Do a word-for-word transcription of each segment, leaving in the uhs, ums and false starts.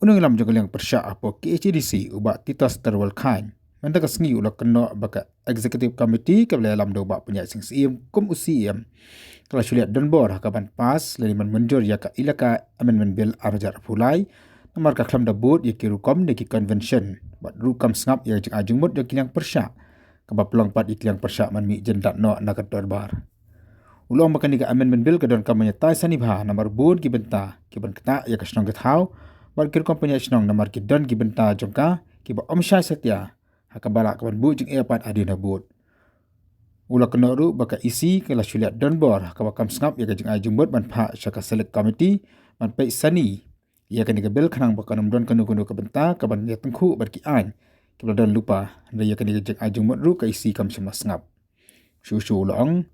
U nongïalam jong ka liang pyrshah hapoh K H A D C, u Bah Titus Terwalkhain, mynta ka sngi u la kynnoh ba ka Executive Committee kaba la ïalam da u Bah Pynïaid Sing Syiem kum u C E M ka la shu leh donbor ha kaban pass lane ban mynjur ïa ka Elaka Amendment Bill ar hajar arphew lai, namar ka khlem da bud ïa ki rukom ne ki convention bad ruh kam sngap ïa ka jingai jingmut jong ki liang pyrshah, kaba pynlong pat ïa ki liang pyrshah ban mih jyndat noh na ka dorbar. U la ong ba kane ka Amendment Bill ka donkam ban ïatai sani bha namar bun ki bynta kiban ktah ïa ka shnong ka thaw bad ki rukom pynïaid shnong, namar ki don ki bynta jong ka kiba ym shai satia ha kaba lah kaban buh jingeh pat hadien ha bud. U la kynnoh ruh ba ka E C ka la shu leh donbor ha kaba kam sngap ïa ka jingai jingmut ban phah sha ka Select Committee ban peit sani ïa kane ka bill, khnang ba kan ym don kano kano ka bynta kaban ïatyngkhuh bad ki aiñ kiba la don lypa, hynrei ïa kane ka jingai jingmut ruh ka E C kam shym la sngap. Shuh shuh u la ong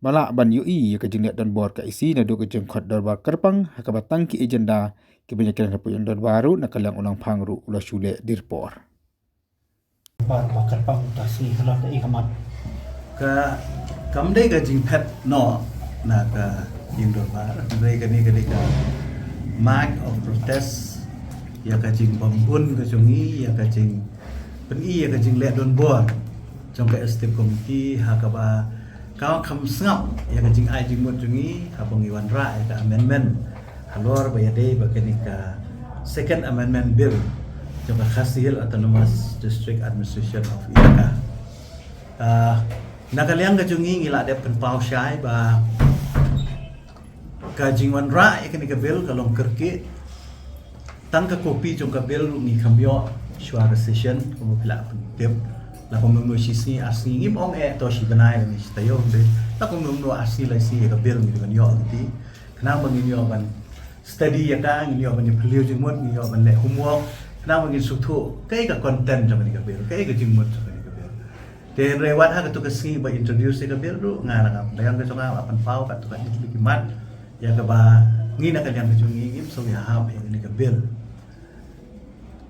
ba lah ban ïohi ïa ka jingleh donbor ka E C naduh ka jingkhot dorbar kyrpang ha kaba tang ki agenda kiban ïakren hapoh ïing dorbar ruh na ka liang u Langphang ruh u la shu leh dei por. Ba, ba kyrpang uta sngi ka long kaei ka mat? Ka, kam dei ka jingphet noh na ka ïing dorbar, hynrei kane ka dei ka mark of protest ïa ka jingbym bun ka jong ngi ïa ka jingpyni ïa ka jingleh donbor jong ka Executive Committee ha kaba ka kham sngap ïa ka jingai jingmut jong ngi haba ngi wanrah ïa ka amendment halor ba ïadei bad kane ka Second Amendment Bill jong ka Khasi Hills Autonomous District Administration of Elaka. Ah, na ka liang ka jong ngi, ngi la dep pynpaw shai ba ka jingwanrah ïa kane ka bill ka long kyrkieh. Tang ka kopi jong ka bill ruh ngi kham ïoh shuwa ka session, kumba phi la pyntip. La kumno kumno shi sngi ar sngi, ngim ong eh to shi bnai lane shi taïew, hynrei la kumno kumno ar sngi lai sngi ïa ka bill ngi dei ban ïoh kti. Khnang ba ngin ïoh ban study ïa ka, ngin ïoh ban ïa phylliew jingmut, ngin ïoh ban leh homework, khnang ba ngin sngewthuh kaei ka content jong kane ka bill, kaei ka jingmut jong kane ka bill. Te hynrei wat ha katto ka sngi ba introduce ïa ka bill ruh, nga na ka liang ka jong nga la pynpaw katto katne ki mat ïa kaba ngi na ka liang ka jong ngi ngim sngewhap ïa kane ka bill.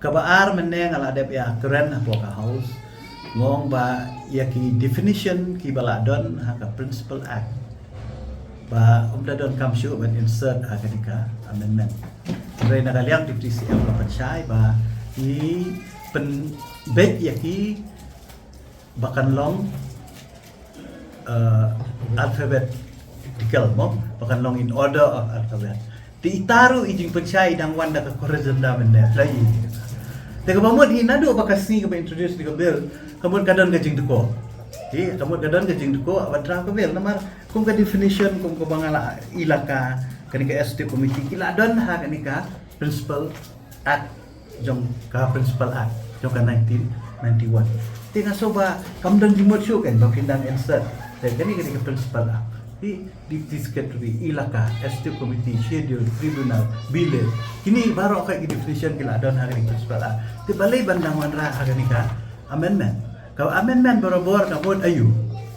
Kaba ar, mynne nga la dep ïakren hapoh ka House, nga ong ba ïa ki definition kiba la don ha ka Principal Act ba ym da donkam shuh ban insert ha kane ka amendment. Hynrei na ka liang Deputy C M ka pynshai ba ngi pynbeit ïa ki ba kan long, eh, alphabetical mo, ba kan long in order of alphabet. Te ita ruh i jingpynshai i dang wan da ka corrigendum mynne, la i. Te kaba mut hi naduh ba ka sngi kaba introduce ïa ka bill, ka mut ka don ka jingdukor. Te ka mut ka don ka jingdukor ban draft ka bill, namar kum ka definition kum kaba nga la, Elaka, kane ka Executive Committee ki la don ha kane ka Principal Act, jong ka Principal Act jong ka nineteen ninety-one. Te nga sngew ba kam don jingmut shuh kan ba phin dang insert. Te kane, kane ka Principal Act. Te Deputy Secretary, Elaka, Executive Committee, Schedule, Tribunal, Village, kine baroh ka definition ki la don ha kane ka Principal Act. Te balei ban dang wanrah ha kane ka amendment? Ka amendment barabor ka mut aïu?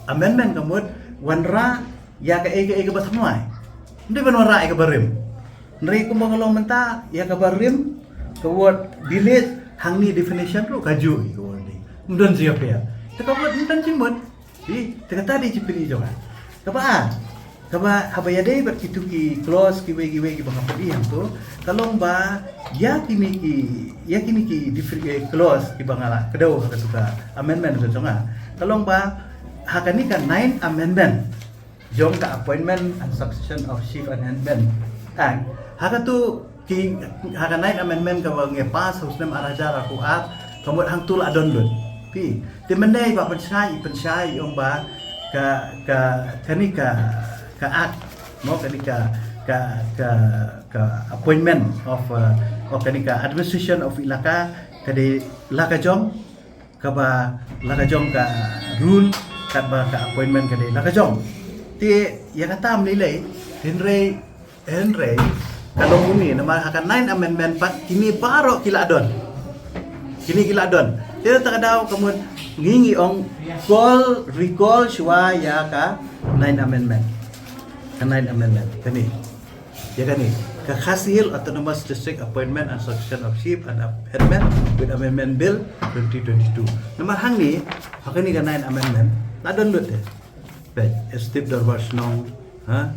Amendment ka mut wanrah ïa kaei kaei kaba thymmai. Ym dei ban wanrah ïa kaba rim. Hynrei kumba nga la ong mynta, ïa kaba rim, ka word village, hangne definition ruh kajuh ïa ka word dei. Ym don jingïapher. Te ka word ym don jingmut. Te kata dei jingpyni jong nga. Kaba ar, kaba haba ïadei bad kitu ki clause kiwei kiwei kiba nga pyni hangto, ka long ba ïa kine ki, ïa kine ki different, eh, clause kiba nga la kdew ha katu ka amendment ka jong nga, ka long ba ha kane ka nine amendment jong ka Appointment and Succession of Chief and Headmen Act, ha katu ki, ha ka nine amendment kaba ngi pass ha u snem ar hajar arphew ar, ka mut hangtu la don lut. Phi, te mynne i Bah Pynshai, i pynshai i ong ba ka, ka, kane ka, ka act, mo, kane ka, ka, ka, ka appointment of, uh, of kane ka administration of Elaka, ka dei la ka jong, kaba la ka jong ka rule, katba ka appointment ka dei la ka jong. Te ïa kata ym lei lei, hynrei, hynrei ka long une, namar ha ka nine amendment pat kine baroh ki la don. Kine ki la don. Te kata ka daw ka mut ngi ngi ong call, recall shuwa ïa ka nine amendment. Ka nine amendment kane. Ïa kane, ka Khasi Hills Autonomous District Appointment and Succession of Chief and Headmen with Amendment Bill twenty twenty-two. Namar hangne, ha kane ka nine amendment, la don lut te. Peit, Executive Dorbar Shnong, ha?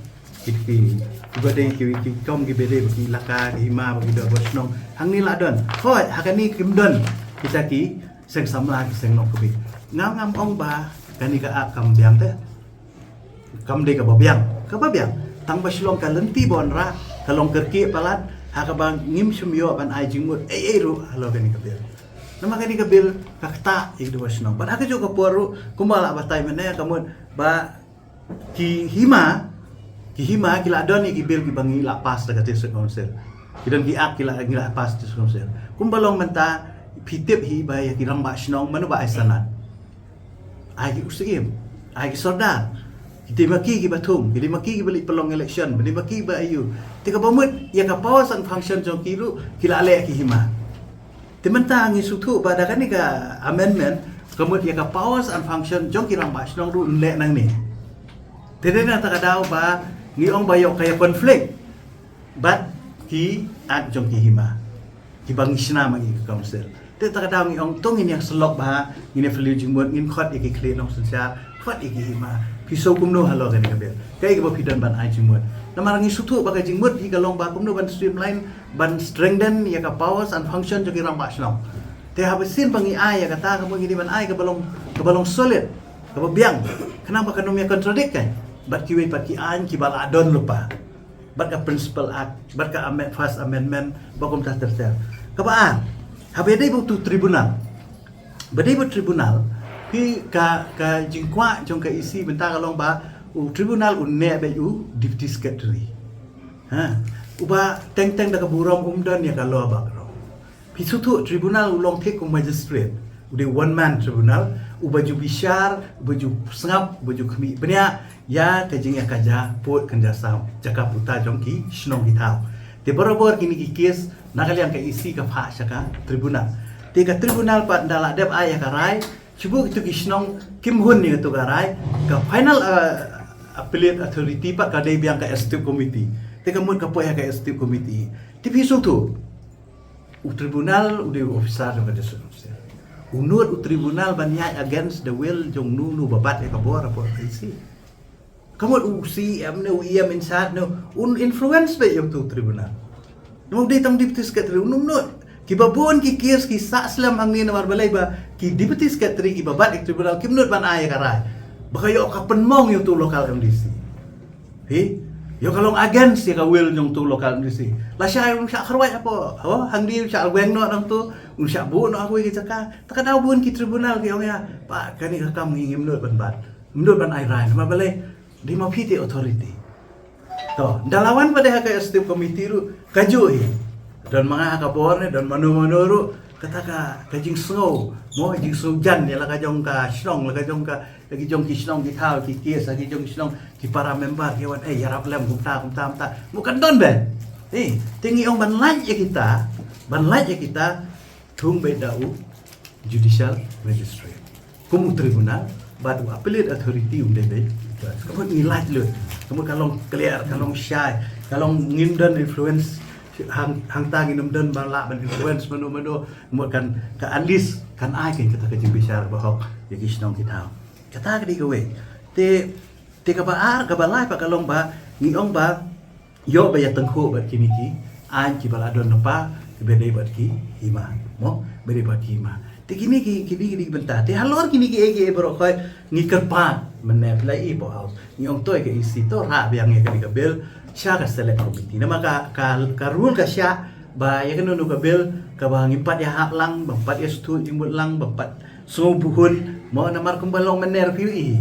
Ki, ki, ki ba dei ki, ki kam ki ba dei ba ki laka, ki hima, ba ki dor ba shnong. Hangne la don. Hooid, ha kane kim don kita ki seng samla, ki seng nongkbi. Ngam, ngam ong ba kane ka ak kam biang te. Kam dei kaba biang, kaba biang. Tang ba shu long ka lynti ba wanrah, ka long kyrkieh palat, ha kaba ngim shym ïoh ban ai jingmut ei ei ruh halor kane ka bill. Namar kane ka bill ka ktah ïa ki dor ba shnong. Bad ha kajuh ka por ruh, kumba la batai mynne, ka mut ba ki hima, ki hima ki la don ïa ki bill kiba ngi la pass da ka District Council. Ki don ki ak ki la, ngi la pass District Council. Kumba long mynta, phi tip hi ba ïa ki rangbah shnong mano ba ai sanad? Ai ki u syiem, ai ki sordar. Ki dei ma ki kiba thung, ki dei ma ki kiba leit pynlong election, ki dei ma ki ba aiu. Te kaba mut ïa ka powers and function jong ki ruh ki la leh ki hima. Te mynta ngi sngewthuh ba da kane ka amendment, ka mut ïa ka powers and function jong ki rangbah shnong ruh yn leh nangne. Te dei na kata ka daw ba ngi ong ba ïoh ka ïa conflict bad ki ak jong ki hima, kiba ngi shna ma ngi ka council. Te kata ka daw ngi ong to ngin ïa syllok bha, ngin ïa phylliew jingmut, ngin khot ïa ki khlieh nongsynshar, khot ïa ki hima. Phi sngew kumno halor kane ka bill? Kaei kaba phi don ban ai jingmut? Namar ngi sngewthuh ba ka jingmut hi ka long ba kumno ban streamline, ban strengthen ïa ka powers and function jong ki rangbah shnong. Te haba shisien ba ngi ai ïa kata, ka mut ngi dei ban ai kaba long, kaba long solid, kaba biang, khnang ba kan ym ïa contradict, kan? Bad kiwei pat ki aiñ kiba la don lypa, bad ka Principal Act, bad ka amend-, First Amendment, bad kumta ter ter. Kaba ar, haba ïadei bad uto u tribunal, ba dei bad tribunal, phi, ka, ka jingkwah jong ka E C mynta ka long ba u tribunal un neh beit u Deputy Secretary. Ha, uba teng teng da ka burom, um don ïa ka law background. Phi sngewthuh tribunal u long thik kum magistrate. U dei one man tribunal, uba ju bishar, uba ju sngap, uba ju khmih bniah ïa ka jingïakajia pud kynja sam, jaka puta jong ki shnong ki thaw. Te barabor kine ki case na ka liang ka E C ka phah sha ka tribunal. Te ka tribunal pat ynda la dep ai ïa ka rai, shu buh kito ki shnong kim hun ïa kato ka rai, ka final, uh, appellate authority pat ka dei biang ka executive committee. Te ka mut ka poi ha ka executive committee. Te phi sngewthuh, u tribunal u dei u officer jong ka District Council. U nud u tribunal ban ïaid against the will jong uno uno ba bat ïa ka bor hapoh ka E C? Ka mut u C E M ne u E M in charge ne un influence beit ïa uto u tribunal. Namar u dei tang Deputy Secretary, un nud. Kiba bun ki case ki sah slem hangne namar balei? Ba ki Deputy Secretary kiba bat ïa ka tribunal kim nud ban ai ïa ka rai. Ba ka ïoh ka pynmong ïa uto u local M D C. Hi, ïoh ka long against ïa ka will jong uto u local M D C. Lashai un shah kharwai hapoh, hapoh hangne, un shah weng noh nangto, un shah buh noh ha kawei ka jaka. Te ka daw bun ki tribunal ki ong ïa, pa, kane ka kam ngi ngim nud ban bat, ngim nud ban ai rai. Namar balei? Dei ma phi te authority. To, ynda la wan pat de ha ka executive committee ruh kajuh hi. Don ma nga ha ka bor ne don mano mano ruh, kata ka, ka jingsngew, mo, jingsngew jan ïa la ka jong ka shnong, la ka jong ka, la ki jong ki shnong ki thaw, ki case, la ki jong ki shnong, ki para member ki wan, eh, ïarap lem kumta kumta kumta. Mo, kan don beit. Eh, te ngi ong ban lait ïa kita, ban lait ïa kita, thung beit da u Judicial Magistrate kum u tribunal, bad u appellate authority um dei beit. Ka mut ngi lait lut, ka mut ka long clear, ka long shai, ka long ngim don influence, hang, hangta ngin ym don ba lah ban influence mano mano. Ka mut kan, ka at least kan ai kan kata ka jingbishar ba hok ïa ki shnong ki thaw. Kata ka dei kawei. Te, te kaba ar, kaba lai pat ka long ba ngi ong ba ïoh ba ïa tyngkhuh bad kine ki aiñ kiba la don lypa, kiba dei bad ki hima, mo, ba dei bad ki hima. Te kine ki, kine ki dei ki bynta. Te halor kine kiei kiei baroh khoit ngi kyrpad mynne, phi la i hapoh House, ngi ong to ïa ka E C, to rah biang ïa kane ka bill sha ka Select Committee. Namar ka, ka, ka rule ka shah ba ïa kano kano ka bill kaba ngim pat ïahap lang, bym pat ïasngewthuh jingmut lang, bym pat sngewbha hun, mo, namar kumba long mynne ruh phi ïohi,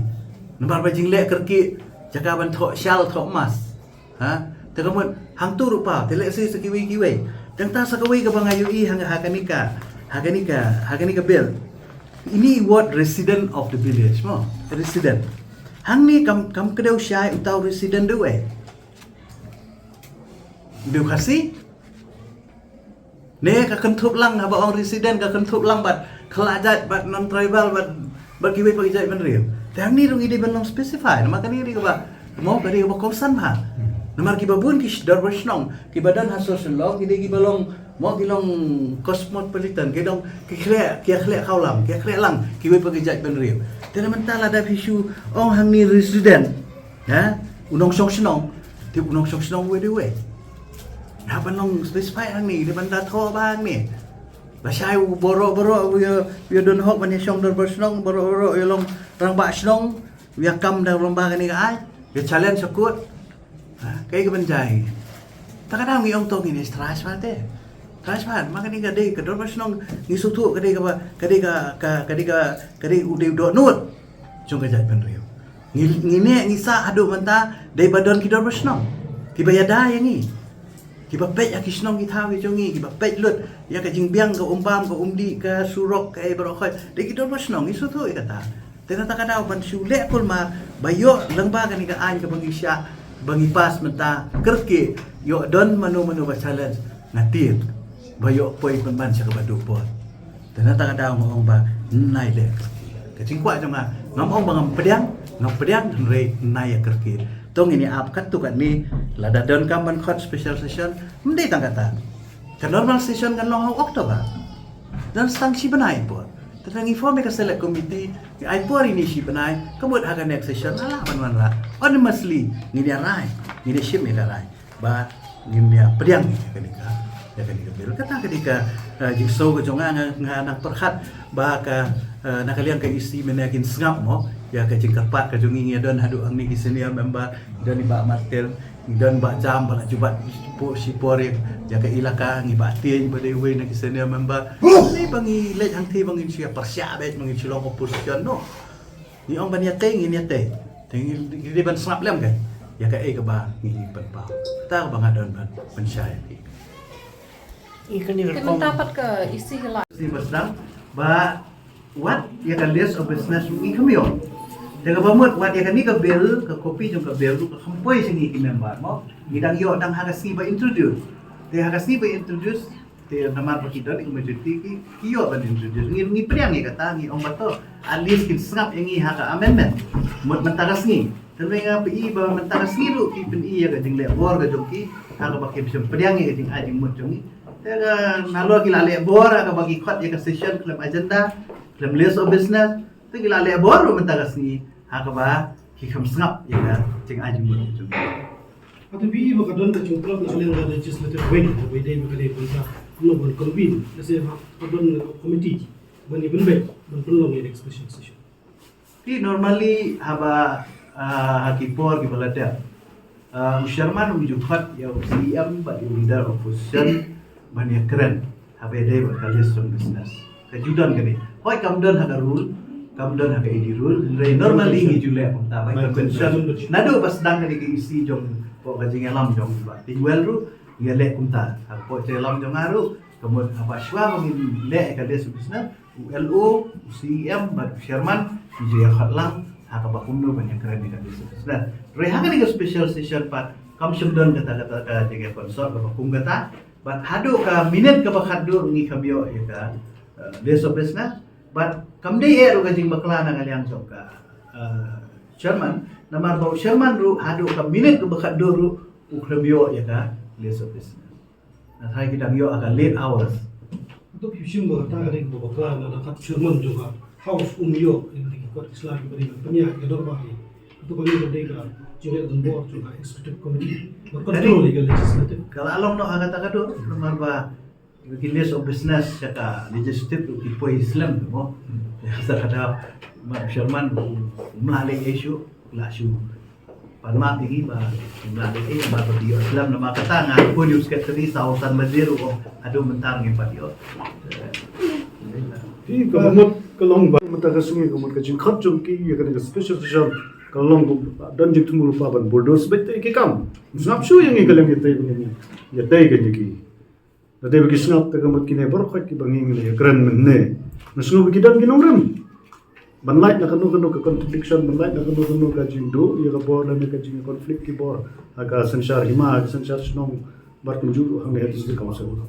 namar ba jingleh kyrkieh, jaka ban thoh shal thoh mask. Ha? Te ka mut hangto ruh paw, te lehse sa kiwei kiwei. Te nangta sa kawei kaba nga ïohi ha, ha kane ka, ha kane ka, ha kane ka bill. Ine i word resident of the village, mo? Resident. Hangne kam, kam kdew shai uta u resident da uei? Da u Khasi? Ne ka kynthup lang, haba ong resident ka kynthup lang bad khlajait, bad non-tribal, bad, bad kiwei pat ki jaitbynriew. Te hangne ruh ngi dei ban long specify, namar kane ka dei kaba, mo, ka dei kaba kongsan bha. Namar kiba bun ki sh-, dorbar shnong kiba don ha Sor Shillong ki dei kiba long, mo, ki long cosmopolitan, ki dong, ki khleh, ki khleh khawlam, ki khleh lang kiwei pat ki jaitbynriew. Te na mynta lada phi shu ong hangne resident, ha, u nongshong shnong, Te u nongshong shnong uwei de uwei. Hap ban long specify hangne, dei ban da thoh bha hangne. Lashai u baroh baroh u ïa, u ïa don hok ban ïa shong dorbar shnong, baroh baroh u ïa long rangbah shnong, u ïa kam da rangbah kane ka aiñ, u ïa challenge ha court. Ha, kaei kaban jia? Te ka daw ngi ong to ngin ïa thrashpa te. Thrashpa, ma kane ka dei ka dorbar shnong, ngi sngewthuh ka dei kaba, ka dei ka, ka, ka dei ka, ka dei u dei u dohnud jong ka jaitbynriew. Ngi, ngi neh ngi sah haduh mynta dei ba don ki dorbar shnong kiba ïada ïa ngi, kiba peit ïa ki shnong ki thaw ki jong ngi, kiba peit lut ïa ka jingbiang, ka umbam, ka umdih, ka surok, kaei baroh khoit. Dei ki dorbar shnong, ngi sngewthuh ïa kata. Te na kata ka daw ban shu leh kulmar ba ïoh lyngba kane ka aiñ kaba ngi shah, ba ngi pass mynta, kyrkieh, ïoh don mano mano ba challenge, nga tip ba ïoh poi pynban sha kaba duh bor. Te na kata ka daw nga ong ba nai leh kyrkieh. Ka jingkwah jong nga, ngam ong ba ngam pdiang, ngam pdiang, hynrei nai ïa kyrkieh. To ngin ïa ap katto katne, lada donkam ban khot special session, ym dei tang kata. Ka normal session kan long ha u October. Don tang shi bnai por. Te ngi form ïa ka select committee, ngi ai por ïa ini shi bnai, ka mut ha ka next session la lah ban wanrah. Honestly, ngin ïa rai, ngin ïa shim ïa ka rai ba ngin ïa pdiang ïa kane ka, ïa kane ka bill. Kata ka dei ka, eh, jingsngew ka jong nga, nga, nga nang pyrkhat ba ka, eh, na ka liang ka E C mynne kin sngap mo ïa ka jingkyrpad ka jong ngi. Ngi don haduh hangne ki senior member, don i Bah Martin, don Bah Jam ba la ju bat shipor, shipor ïa ka elaka, ngi Bah Tieng ba dei uwei na ki senior member. Ngi ba ngi leit hangtei ba ngin shu ïa pyrshah beit, ba ngin shu long opposition, no. Ngi ong ban ïatei, ngin ïatei. Te ngi, ngi dei ban sngap lem ka ïa kaei kaba ngi pynpaw. Kata kaba nga don ban pynshai ïa phi. Ïa kane ka rukom. Mynta pat ka E C ka la. Si ba sdang ba wat ïa ka list of business ngi kham ïoh. Te kaba mut wat ïa kane ka bill, ka copy jong ka bill ruh ka kham poi sha ngi ki member mo. Ngi dang ïoh dang ha ka sngi ba introduce. Te ha ka sngi ba introduce, te namar ba ki don ïa ka majority ki, ki ïoh ban introduce. Ngi, ngi pdiang ïa kata, ngi ong ba to, at least kin sngap ïa ngi ha ka amendment. Mut mynta ka sngi. Te nga phi ba mynta ka sngi ruh ki pyni ïa ka jingleh bor ka jong ki, ha kaba kim shym pdiang ïa ka jingai jingmut jong ngi. Te ka nalor ki la leh bor ha kaba ki khot ïa ka session khlem agenda, khlem list of business. Te ki la leh bor ruh mynta ka sngi ha kaba ki kham sngap ïa ka jingai jingmut jong ngi. Hato phi i ba ka don ka jingpynlong ka jingpynlong legislative wing, ba dei ba ka dei bynta kumno ban convene, lehse ba ka don ka committee ban ïa pynbeit ban pynlong ïa ka special session? Phi normally haba, ah, ha ki por kiba la dep, ah, u chairman u ju khot ïa u C E M bad ïa u leader opposition ban ïa kren. Haba ïadei bad ka list of business. Ka ju don kane. Hooid kam don ha ka rule, kam don ha ka A D rule, hynrei normally ngi ju leh kumta, by convention. Naduh ba sdang kane ka E C jong pok ka jingïalam jong Bah Tingwell ruh, ngi leh kumta. Ha ka pok jingïalam jong nga ruh, ka mut haba shuwa ba ngin leh ka list of business, u L O, u C E M bad u chairman ngi ju ïa khot lang ha kaba kumno ban ïa kren ïa ka list of business. Hynrei ha kane ka special session pat kam shym don kata, kata ka jingïa consult kaba kum kata. Bad haduh ka minit kaba khatduh ngi kham ïoh ïa ka, eh, list of business. Bad kam dei eh ruh ka jingbakla na ka liang jong ka, eh, chairman. Namar ba u chairman ruh haduh ka minit kaba khatduh ruh u khlem ïoh ïa ka list of business. Na thai ki dang ïoh ha ka late hours. Hato phi shim ba kata ka dei kaba bakla na, na kata chairman jong ka House um ïoh ïa kata ki kot ki sla kiba dei ban pynïaid ïa ka dorbar hi? Hato kane ka dei ka jingleh donbor jong ka executive committee ban control ïa ka legislative? Ka la long noh ha kata ka dur, namar ba ki list of business sha ka legislative ruh ki poi slem mo. Ïa kata ka daw, ma chairman um lah leh issue, lah shu pan map ïa ki ba, ba dei, ba, ba ïoh slem, namar kata nga pun ïa u secretary saw san baje ruh, haduh mynta ngim pat ïoh. Phi, ka mut ka long ba mynta ka sngi ka mut ka jingkhot jong ki ïa kane ka special session ka long ba don jingthmu lypa ban bulldoze beit ïa ki kam. Sngap shuh ïa ngi ka liang ïatei, ïatei ka ïa ki. Lada ba ki sngap te ka mut kine baroh khoit kiba ngi ngi ïa kren mynne. Nga sngew ba ki don ki nongrim ban lait na kano kano ka contradiction, ban lait na kano kano ka jingduh ïa ka bor lane ka jingconflict ki bor ha ka synshar hima, ha ka synshar shnong bad kumjuh ruh hangne ha District Council.